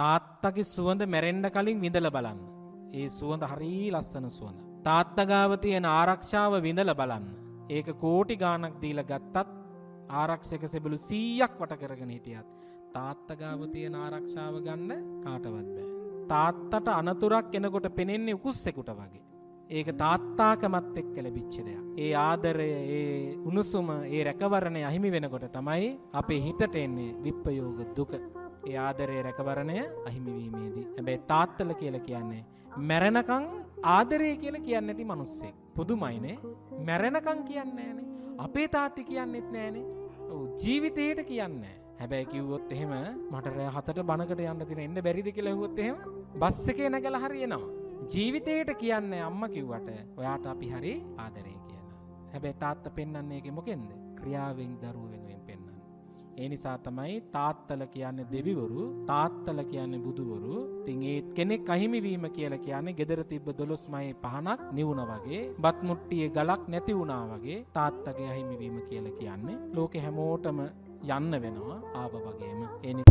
තාත්තගේ සුවඳ මැරෙන්න කලින් විඳලා බලන්න. ඒ සුවඳ හරි ලස්සන සුවඳ. තාත්තා ගාව තියෙන ආරක්ෂාව විඳලා බලන්න. ඒක කෝටි ගාණක් දීලා ගත්තත් ආරක්ෂක සෙබළු 100ක් වට කරගෙන හිටියත් තාත්තා ගාව තියෙන ආරක්ෂාව ගන්න කාටවත් බෑ. තාත්තට අනතුරක් එනකොට පෙනෙන්නේ උකුස්සෙකුට වගේ. ඒක තාත්තාකමත් එක්ක ලැබිච්ච දෙයක්. ඒ ආදරය, ඒ උණුසුම, ඒ රැකවරණය අහිමි වෙනකොට තමයි අපේ හිතට එන්නේ විප්පයෝග දුක. ඒ ආදරය රැකවරණය අහිමි වීමේදී. හැබැයි තාත්තල කියලා කියන්නේ මැරෙනකන් ආදරය කියලා කියන්නේ නැති මිනිස්සෙක්. පුදුමයිනේ. මැරෙනකන් කියන්නේ නෑනේ. අපේ තාත්ති කියන්නෙත් නෑනේ. ඔව්, ජීවිතේට කියන්නේ නෑ. හැබැයි කිව්වොත් එහෙම මට රෑ 7ට බණකට යන්න තියෙන එන්න බැරිද කියලා ඇහුවොත් එහෙම බස් එකේ නැගලා හරි එනවා. ජීවිතේට කියන්නේ අම්මා කිව්වට ඔයාට අපි හරි ආදරේ කියලා. හැබැයි තාත්තා පෙන්වන්නේ ඒකේ මොකෙන්ද? ක්‍රියාවෙන් දරුවෝ වෙනුවෙන් පෙන්වන්නේ. ඒ නිසා තමයි තාත්තල කියන්නේ දෙවිවරු, තාත්තල කියන්නේ බුදුවරු. ඉතින් ඒ කෙනෙක් අහිමි වීම කියලා කියන්නේ gedara තිබ්බ 12 මයේ පහනක් නිවුණා වගේ, බත් මුට්ටියේ ගලක් නැති වුණා වගේ තාත්තගේ අහිමි වීම කියලා කියන්නේ ලෝකේ හැමෝටම යන්න වෙනවා ආව වගේම. ඒ